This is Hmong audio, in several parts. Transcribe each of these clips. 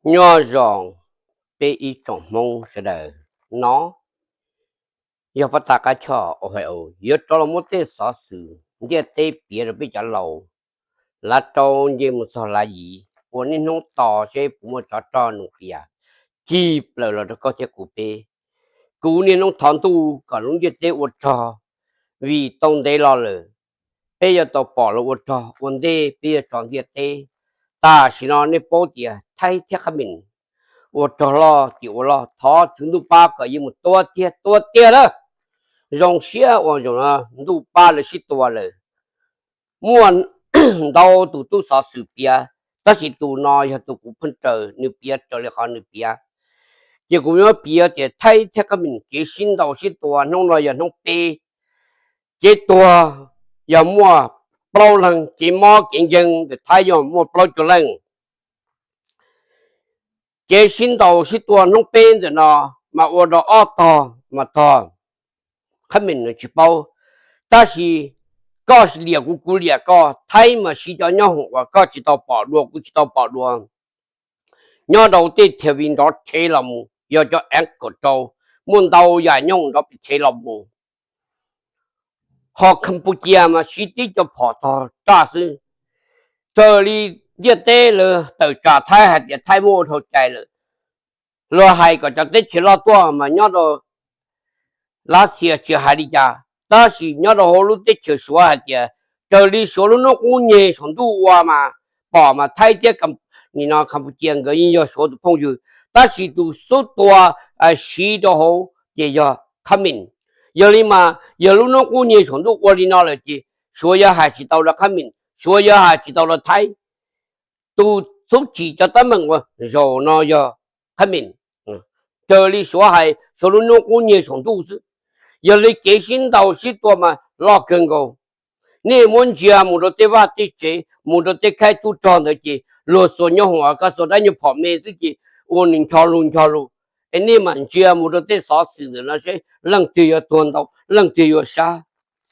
Nyob zoo peb ib tsoom Hmoob sawv daws, no yog pab tag qab choj uas hais yuav rov los muab tej xov xwm ntiaj teb piav rau peb cov laus, lav rau nce mus txog lav yim, ua niaj hnub tos seb puas muaj tsov rog nus qias cig plaws los rau koj thiab kuv peb. Kuv niaj hnub thov ntuj kom lub ntiaj teb ua rog, vim tau ntev los lawm peb yuav tau pom lawv ua rog ua ntej peb yuav tso ntiaj teb. Tam sim no nej paub tias Thaib thiab Khab Mim ua rog loj tim ua loj, thov Tswv Ntuj pab kom yeej mus tua tiag tua tiag na. Zoo siab uas zaum no Ntuj pab lawv sib tua lawm. Muaj ntau tus tub xov xwm piav, tab sis tus no yog tus kuv pheej raws nws piav raws li qhov nws piav. Ces kuv yuav piav tias Thaib thiab Khab Mim kev sib ntaus sib tua hnub no yog hnub peb. Kev tuag yog muaj plaub leeg, kev mob kev nkeeg ntawm Thaib yog muaj plaub caug leej. Kev sib ntaus sib tua hnub peb ntawm no mas ua rau ob tog mas tog Khab Mim nws tsis paub, tab sis koj liam kuv, kuv liam koj, Thaib mas siv cov nyob hoom uas koj tsis tau pom dua kuv tsis tau pom dua. Nyob rau tej thaj vim nrov rhe los mus yog cov ev kaum rau, muaj ntau yam nyob nrov pes rhe los mus. Ho Campuchia mas siv tib cov phom tog raj xwb. Raws li ntiaj teb lawv tawm tsam Thaib hais tias Thaib muab ua dhau cai lawm. Luag hais kom cov teb chaws loj tuaj mas nyob rau Lav Xias tsis hais li cas, tab sis nyob rau hauv lub teb chaws Suav hais tias raws li Suav lub hnub qub nyeg saum ntuj ua mas pom mas Thaib thiab nim no Campuchia nkawd yeej yog Suav tus phooj ywg, tab sis tus xub tua siv rau hauv ces yog Khab Mim. Yog li mas yog lub hnub qub nyeg saum ntuj ua li no lawm ces Suav yuav hais tsis tau rau Khab Mim, Suav yuav hais tsis tau rau Thaib. Tus thub tsim cov teeb meem uas zaum no yog Khab Mim. Raws li Suav hais, Suav lub hnub qub nyeg saum ntuj xwb. Yog li kev sib ntaus sib tua mas loj kawg nkaus. Nej muab ntsia mus rau tej vaj tej tsev, mus rau tej khaib tub rog ntawd ces luag xuas nyob hoom, koj xuas dab nyuag phom me xwb ces ua nws ncho lug ncho lug. Es nej mam ntsia mus rau tej xov xwm ntawm no seb leej twg yuav tuag ntau, leej twg yuav sab.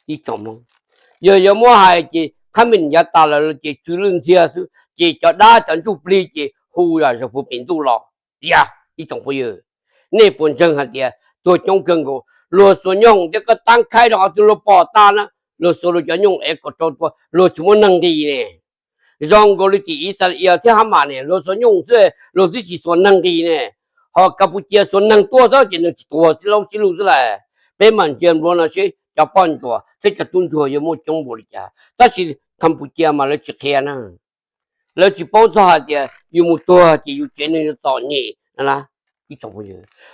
Ib tsoom Hmoob, yog yuav muab hais ces Khab Mim yav tas lawm ces tsw lwj ntxiag xwb ces cov dab cov ntsuj plig ces hu yam zaug puag pem ntuj los. Yog ib tsoom phooj ywg, nej puas ntseeg hais tias tuag coob kawg nkaus, luag xuas nyooj thiab koj tab khaib rau qhov twg luag pom tag na, luag xuas luag cov nyooj ev kom rau tua, luag tsis muab neeg nqis ne. Zoo nkaus li tim Ixalayees thiab Hamas ne, luag xuas nyooj xwb, luag twb tsis xuas neeg nqis ne. Ho Kapucia xuas neeg tuaj xwb ces nws tsis tuag, sib laub sib lug xwb las. Peb mam ntsia nplua no seb cov poj ntsuam thiab cov tub ntsuag yuav muaj coob npaum li cas, tab sis Kapucia mas lawv tsis qhia na. Lawv tsis paub txog hais tias yus mus tuag ces yus tsev neeg yuav txom nyem.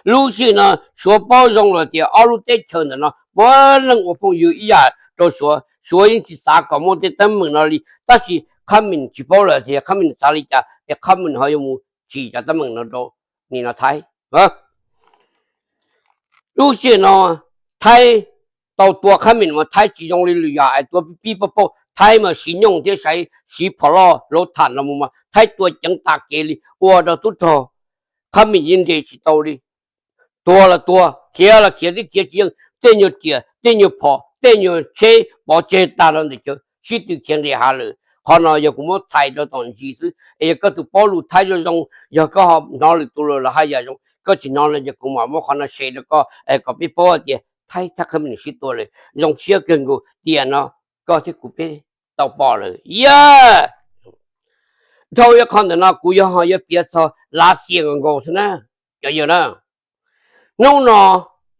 Lub sij hawm no Suav paub zoo lawm tias ob lub teb chaws ntawm no puav leej ua phooj ywg ib yam rau Suav, Suav yeej tsis xav kom muaj tej teeb meem no li, tab sis Khab Mim tsis paub lawm tias Khab Mim xav li cas es Khab Mim ho yuav mus tsim cov teeb meem no rau nim no Thaib. Lub sij hawm no Thaib tau tua Khab Mim mas Thaib tsis zoo li lwm yam es tua pib pib pab pauj, Thaib mas siv nyooj thiab siv phom loj lov tham no mus mas Thaib tua ceev tas kev li ua rau tub rog Khab Mim yeej nres tsis tau li. Tuag los tuag, khiav los khiav, twb khiav tsis yeej, tej nyuag riam, tej nyuag phom, tej nyuag tsheb pov tseg tag rau ntawm chaw, sib tw khiav nqis hav lawm. Qhov no yog kuv muab txhais rau tom ntsis xwb es yog koj tus paub lus Thaib zoo zoo, yog koj ho hnov lwm tus lus los haj yam zoo, koj tsis hnov no ces kuv mam muab qhov no share rau koj es kom peb paub tias Thaib thiab Khab Mim sib tua lawm. Zoo siab kawg nkaus tiam no koj thiab kuv peb tau pom lawm. Yog dhau ib qho ntawm no kuv yog ho yuav piav txog Lav Xias nkaus nkaus xwb na. Cov yawg na, hnub no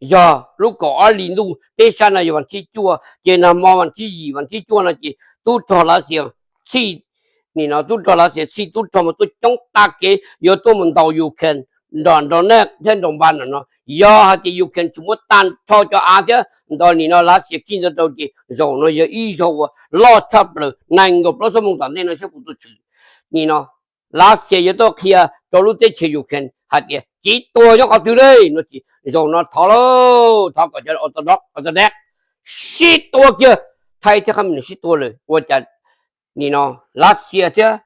yog lub kaum ob hli ntuj, peb sab no yog vas thib cuaj, ces nag hmo vas thib yim vas thib cuaj no ces tub rog Lav Xias txhij, nim no tub rog Lav Xias txhij tub rog mas tuaj coob tag kev yuav tuaj mus ntaus Ukraine nram nrog nej thiab nrog npa nram no. Yog hais tias Ukraine tsis muab tag nrho cov av thiab nrog nim no Lav Xias khij ntawd rau ces zaum no yog ib zaug uas loj tshaj plaws nees nkaum plaub xuab moos tom ntej no seb puas tuaj tshwm. Nim no Lav Xias yuav tuaj qhia rau lub teb chaws Ukraine hais tias kev tuag nyob qhov twg li no ces zaum no thov lauj, thov kom cov Orthodox, Orthodox sib tua kiag, Thaib thiab Khab Mim sib tua lawm ua cas nim no Lav Xias thiab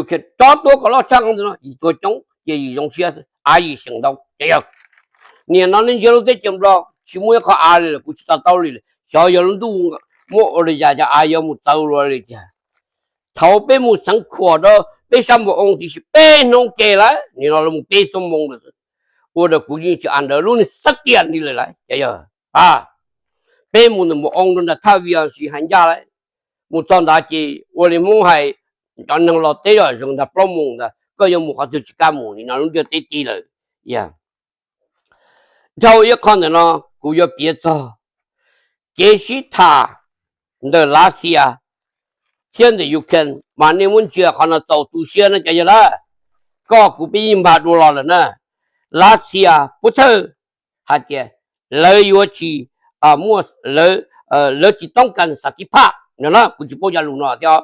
Ukraine rov tuaj kom loj tshaj qhov ntawd no yim tuag coob ces yim zoo siab, av yim seem ntau. Nim no nej ntsia lub teb chaws Nplog tsis muaj ib qho av li lawm, kuv tsis to taub li lawm, xyov yog lub ntuj muab ua li cas cov av yuav mus txawv luaj li cas. Thaum peb mus xeev khuam rau peb sab npoo oo tiam sis peb hnub ke lawm, nim no los mus peb xuab moos lawm, ua rau kuv yeej tsis a ntawd lub neej xab tias li lawm lauj. Ces yog peb mus ntawm npoo oo rau nram thaj Vias Sis hais ncaj lawm, mus txog ntawd ces ua li Hmoob hais, cov neeg los teb yog zoo ntag, plaub moos ntag koj yuav mus qhov twg tsis kam mus, nim no lub ntiaj teb tig lawm. Dhau ib qho ntawm no kuv yuav piav txog kev sib tham ntawm Lav Xias thiab ntawm Ukraine mas nej muab ntsia qhov no txaus tu siab no cov yawg lawm. Koj kuv peb yeej npaj dua los lawm na. Lav Xias pub thawj hais tias lawv yuav tsis muaj, lawv tsis toob kas xav tiv phaj no, kuv tsis paub cov lus no thiab.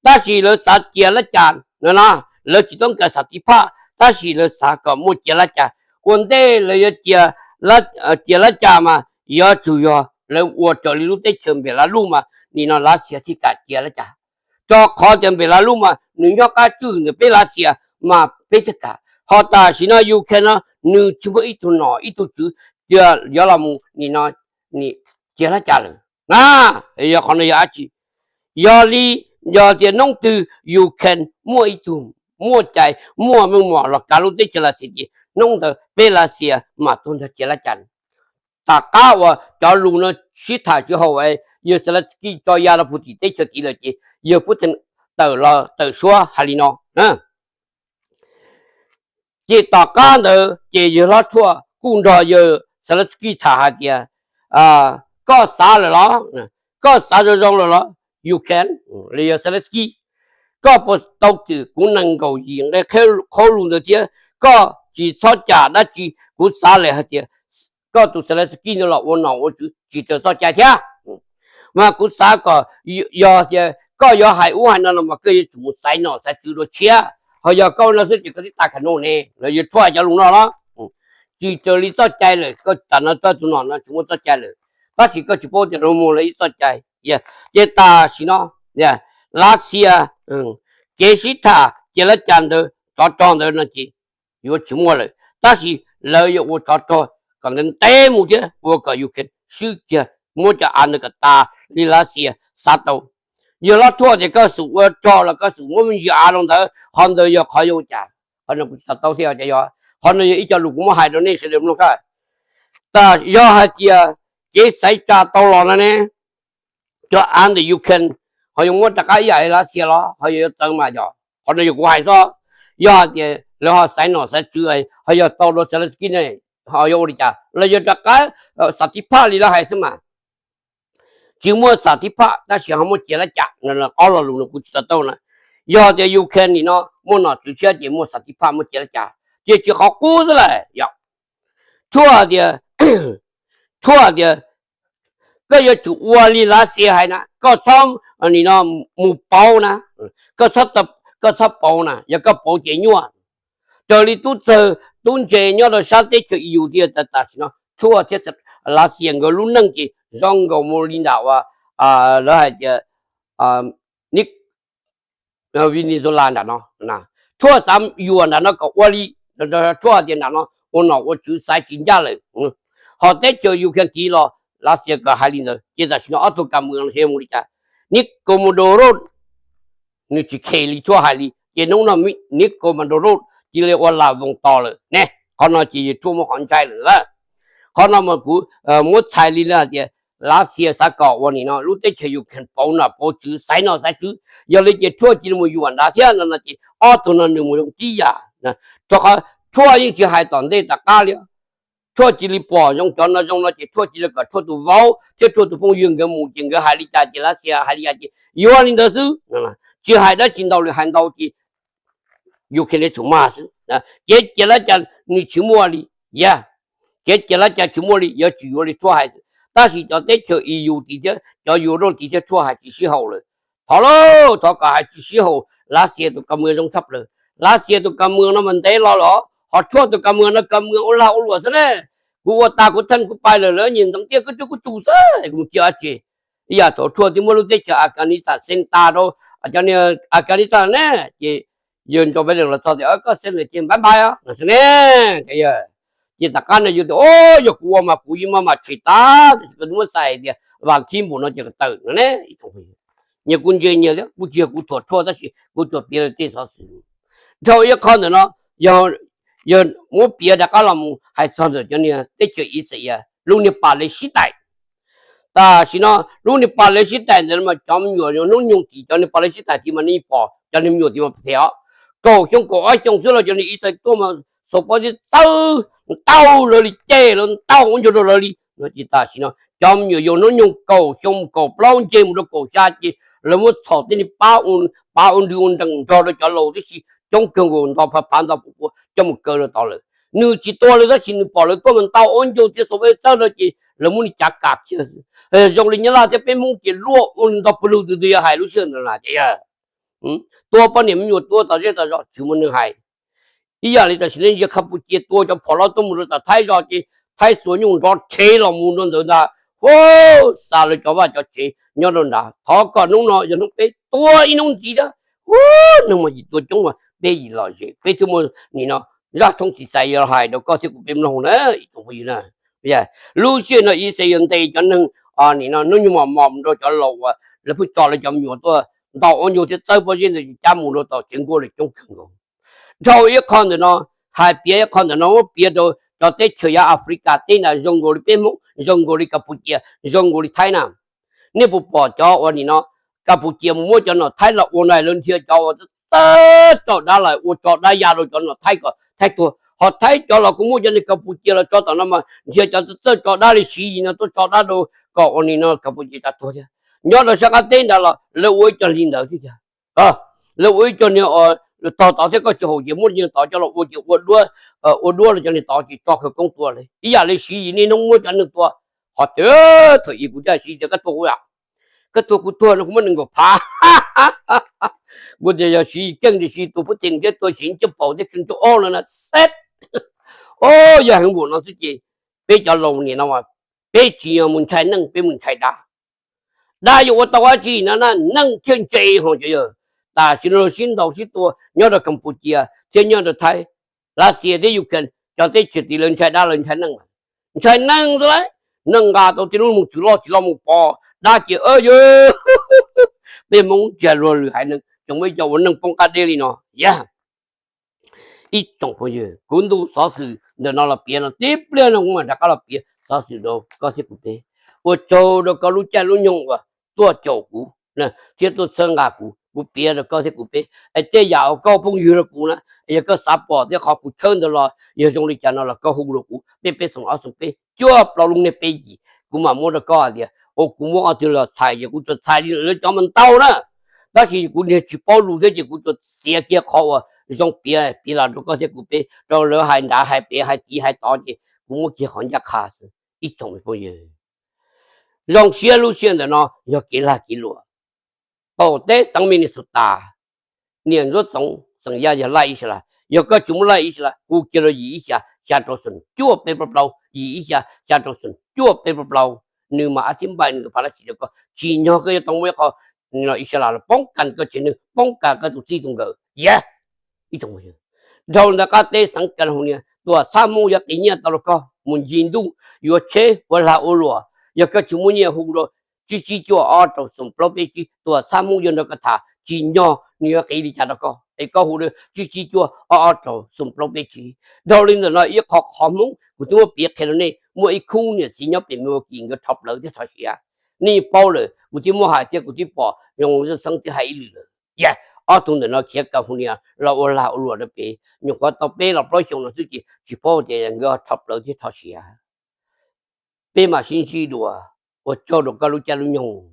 Tab sis lawv xav cia lab cas no na, lawv tsis toob kas xav tiv phaj tab sis lawv xav kom muaj cia lab cas. Ua ntej lawv yuav cia lab cas mas yuav tsum yog lawv ua raws li lub teb chaws Npes Las Luj mas nim no Lav Xias thiaj kam cia lab cas. Rau qhov tias Npes Las Luj mas nws nyob qab tswj ntawm peb Lav Xias mas peb thiaj kam. Ho tam sim no Ukraine no nws tsis muaj ib tug nom ib tug tswv tias yuav los mus nim no cia lab cas lawm na. Yog qhov no yog dab tsi? Yog li, yog tias hnub twg Ukraine muaj ib tug muaj cai muaj meej mom los kav lub teb chaws Lav Xias ces hnub ntawd peb Lav Xias mam tuag nrog cia lab cas. Tom qab uas cov lus no sib tham tsis haum, yawg Zelensky tso ya rau Putin teb chaws tid lawm ces yawg Putin tawm los tawm suab hais li no. Ces tom qab ntawd ces yawg hlob Trump kuj nrog yawg Zelensky tham hais tias, koj xav lawm los? Koj xav zoo zoo lawm los Ukraine? Los yog Zelensky, koj puas tau twm kuv nees nkaum yim nqe qhab lus ntawd thiab? Koj tsis txhob cam dab tsi, kuv xav lawm hais tias koj tus Zelensky no los ua nom ua tswv tsis raws txoj cai thiab. Mas kuv xav kom yog tias koj yuav hais ub hais no no mas koj yuav tsum mus xaiv nom xaiv tswv dua tshiab, ho yog koj no xwb ces koj twb tas kham no ne. Los yawg Trump hais cov lus no los, tsis raws li txoj cai lawm, koj tam no koj tus nom no tsis muaj txoj cai lawm. Tab sis koj tsis paub tias lawv muaj lawv ib txoj cai. Ces tam sim no Lav Xias kev sib tham cia lab cas ntawd tsov rog ntawd no ces yuav tsis muaj lawm, tab sis lawv yuav ua tsov rog kom ntev ntev mus thiab ua kom Ukraine swb kiag, muab cov av ntawd kom tas li Lav Xias xav tau. Yawg hlob Trump tias koj xum ua rog los koj xum muab me ntsis av rau ntawd, qhov ntawd yog qhov yuav ua cas? Qhov no kuv tsis to taub thiab, yog qhov no yog ib co lus kuv muab hais rau nej sawv daws mloog kawg. Tas yog hais tias kev xaiv tsa tau los no ne, cov av ntawm Ukraine ho yuav muab rov qab ib yam li Lav Xias los ho yog yuav txawv mas yog? Qhov no yog kuv hais xwb. Yog hais tias lawv ho xaiv nom xaiv tswv ho yog tau rau Zelensky ne, ho yuav ua li cas? Los yog rov qab xam tib phaj li lawv hais xwb mas. Tsis muaj xam tib phaj tab sis ho muaj cia lab cas no, ob lo lus no kuv tsis to taub na. Yog tias Ukraine nim no muaj nom tswv tshiab ces muaj xam tib phaj muaj cia lab cas, ces tsis qhov qub xwb lawm. Yog Trump tias, Trump tias koj yuav tsum ua li Lav Xias hais na, koj txhob nim no mus pauv na, koj txhob pauv na, yog koj pauv ces nyuaj. Raws li tub txawg tub ntse nyob rau sab teb chaws E U tias tam sim no Trump thiab Lav Xias nkawd lub neej ces zoo nkaus mus li ntawm uas lawv hais tias Venezuela nram no. Trump xav yuam nram no kom ua li, Trump tias nram no ua nom ua tswv xaiv tsis ncaj lawm. Ho teb chaws Ukraine tid los Lav Xias kom hais li ntawd, ces tam sim no ob tug kam mus mus li cas? Nicolás Maduro nws tsis khem li Trump hais li, ces hnub no Nicolás Maduro cia li ua lam voos tos lawm ne. Qhov no ces yawg Trump muab qhov ntshai lawm. Qhov no mas kuv muab txhais li hais tias Lav Xias xav kom ua nim no lub teb chaws Ukraine pauv nom pauv tswv xaiv nom xaiv tswv, yog li ces Trump cia li mus yuam nrad thiab no no ces ob tug no nws mus zoo tib yam. Rau qhov Trump yeej tsis hais tom ntej tom qab li. Trump cia li pom zoo cov no zoo no ces Trump cia li kom Trump tus vauv thiab Trump tus phooj ywg nkawd mus ces nkawd hais li cas ces Lav Xias hais li cas ces yuav li ntawd xwb. Tsis hais dab tsi ntau li, hais ntau ces Ukraine tsum mag xwb. Kev cia lab cas nws tsis muaj li, yog kev cia lab cas tsis muaj li, yuav tsum yuav li Trump hais xwb. Tab sis cov teb chaws E U tid thiab cov Europe tid thiab Trump hais tsis sib haum lawm. Thov lauj, thov kom hais tsis sib haum, Lav Xias tus kav mws zoo tshaj plaws. Lav Xias tus kav mws no mas ntev los lawm, ho Trump tus kav mws no kav mws ua lag ua luam xwb ne. Kuv ua tag kuv theej kuv pais lawm, lawv nyiam ntxeev tiaj kuv cuab kuv tsum xwb, kuv mus cia dab tsi? Ib yam thaum Trump twb muab lub teb chaws Afghanistan xeeb tas rau cov niag Afghanistan ne, ces yawg Joe Biden los txog tias koj xeeb lawm ces npab npab os no xwb ne. Ces tom qab no yawg tias o, yog kuv ua mas kuv yeej maj mam tshem tas, tab sis koj twb muab xaiv tias vas khib npaum no ces kom tawm no ne. Nyias kuj ntse nyias thiab, kuj tsis yog kuv thuam tshuaj tab sis kuv tsuas piav lawv tej xov xwm. Dhau ib qho ntawm no, yog, yog muab piav rov qab los mus hais txog ntawm cov niag teb chaws Ixayees lub niag pas lev sib tais. Tam sim no lub niag pas lev sib tais ntawd mas cov me nyuam yog hnub nyoog tim cov niag pas lev sib tais tid mas nej pom cov niag me nyuam tid mas phem os. Kaum xyoo kaum ob xyoo xwb los cov niag Ixayees tuaj mas xuas pob zeb txawb ntau lawv li, cem lawv ntau ua ncua rau lawv li no ces tam sim no cov me nyuam yaus hnub nyoog kaum xyoo kaum plaub nce mus rau kaum xya ces lawv muab txhom tej niag pab ua nrws ua nrees nrog rau cov laus tib si coob kawg nkaus, nto phav phav nto pua pua coj mus kaw rau tod lawm. Nws tsis tua lawv tab sis nws pom lawv tuaj mas ntau ua ncua thiab xuas pob zeb txawb no ces lawv muab nws cav kam kiag. Zoo li Nyab Laj thiab peb Hmoob ces luaj ua nto pawg lug, tus twg yog hais lub sij hawm ntawd na ces yog tua poj niam me nyuam, tua tom zej tom zos tsis muaj neeg hais. Ib yam li tam sim no ntsia Khampuchia tua cov phom loj tuaj mus rau tom Thaib zos ces Thaib xuas nyuj nrov rhev los mus rau ntawd ntag. Hu, xa lawv cov vaj cov tsev nyob rau nrad. Thov kom hnub no yog hnub peb tua ib hnub ntxiv thiab. Hu, neeg mas yim tua coob mas peb yim lom zem, peb thiaj muaj nim no zaj tshoob txiv xais yog hais rau koj thiab kuv peb mloog na ib tsoom phooj ywg na. Lub sij hawm no Ixayees ntes cov neeg nim no hnub nyoog mos mos rau cov laus uas lawv pheej tso lawv cov me nyuam tuaj ntau ua ncua thiab txawb pob zeb ntawd cab mus rau tom tsev nkuaj lawm coob kawg nkaus. Dhau ib qho ntawm no, hais piav ib qho ntawm no muab piav rau cov teb chaws yav Africa teb ntawd zoo nkaus li peb Hmoob, zoo nkaus li Kas Pus Cias, zoo nkaus li Thaib na. Nej puas pom cov uas nim no Kas Pus Cias mus muab cov nom Thaib los ua na, lawv nrhiav cov uas txawj tso dab los ua tso dab ya rau cov nom Thaib kom Thaib tuag, ho Thaib cov los kuj muab cov niag Kas Pus Cias los tso tom no mas nrhiav cov txawj tso dab li Siv Yis no tuaj tso dab rau kom uas nim no Kas Pus Cias tsa tuag thiab. Nyob rau sab qab teb ntawd los lawv ua ib co li ntawd thiab tiag. Lawv ua ib co niag tog tod thiab koj tsis haum ces muab niag tod coj los ua ces ua duab, ua duab los cov niag tod ces tso khawv koob tua li. Ib yam li Siv Yis niaj hnub muab cov neeg tua, qhov twg thaum ub kuv caj Siv Yis tias koj tua kuv, koj tua kuv tuag no kuv muab nees nkaum phav. Kuv tias yog Siv Yis keej ces Siv Yis tua pub teg thiab tua Siv Yis caj paus thiab tsuj caj ob no na xeb. O, yog heev npaum no xwb ces peb cov laus nim no peb tsis yog mus ntshai neej, peb mus ntshai dab. Dab yuav ua tau dab tsi no na neej thiaj ntse ho cov yawg. Tam sim no sib ntaus sib tua nyob rau Kas Pus Cias thiab nyob rau Thaib, Lav Xias thiab Ukraine, cov teb chaws tid lawv ntshai dab lawv ntshai neej. Ntshai neej xwb lauj, neej nqa tau tej lub mus txwv loj tsis loj mus pov dab ces yawg, peb Hmoob ntsia luag lwm haiv neeg tsoom muaj ib co ua neej poob qab deb li no. Yog ib tsoom phooj ywg, kuv ntu xov xwm ntawm no los piav no tib pliag no kuv mam rov qab los piav xov xwm rau koj thiab kuv peb. Ua tsaug rau koj lub caij lub nyoog uas tuaj caum kuv thiab tuaj txhawb nqa kuv, kuv piav rau koj thiab kuv peb. Es tej yam uas koj phooj ywg rau kuv na, yog koj xav pom thiab qhov kuv tshawb ntawd los yog zoo li cas no los koj hu rau kuv, peb peb xoom ob xoom peb cuaj plaub lub niag peb yim, kuv mam muab rau koj hais tias, o, kuv muab qhov twg los txhais ces kuv tsuas txhais li lawv cov mas ntau na. Tab sis kuv niag tsis paub lus thiab ces kuv tsuas txiav kiag qhov uas zoo piav piav los rau koj thiab kuv peb, rau lawv hais nrad hais pem hais tid hais tod ces kuv muab kiag qhov ncaj qha xwb ib tsoom phooj ywg. Zoo siab lub sij hawm ntawm no yog kev lag kev luam. Qaum teb xeev Minnesota, niam Ntsuab Txoov xeem Yaj yog Laj Ixalaj. Yog koj tsis muaj Laj Ixalaj, hu kiag rau yim ib xya xya rau xoom cuaj peb plaub plaub, yim ib xya xya rau xoom cuaj peb plaub plaub. Nws mam ab thib npaim nws pha lab xis rau koj. Tsim nyog koj yuav tau muaj ib qho Ixalaj los poob kas koj tsev neeg, poob kas koj tus txij tus nkawm. Yog ib tsoom phooj ywg, dhau ntawm qab teb xeev California, Tuam Txhab Hmoob yuav qiv nyiaj tau rau koj mus ncig ntuj, yuav tsheb ua lag ua luam. Yog koj tsis muaj nyiaj hu rau tsib tsib cuaj ob rau xoom plaub peb tsib, Tuam Txhab Hmoob yuav nrog koj tham tsim nyog nws yuav qiv li cas rau koj, es koj hu rau tsib tsib cuaj ob ob rau xoom plaub peb tsib. Dhau li ntawm no ib qho qhov Hmoob kuv twb muab piav qhia rau nej, muaj ib khub niam txiv nyob pem Milwaukee nkawd rho plaws thiab rho siav. Nej paub lawm, kuv twb muab hais thiab kuv twb pom zoo zaj xeeb twb hais ib lwm lawm. Yog ob tug ntawm no khiav California los ua lag ua luam rau pem, nyuam qhuav tau peb los plaub xyoos no xwb ces tsis paub tias nkawd rho plaws thiab rho siav. Peb mam sib ntsib dua, ua tsaug rau koj lub caij lub nyoog.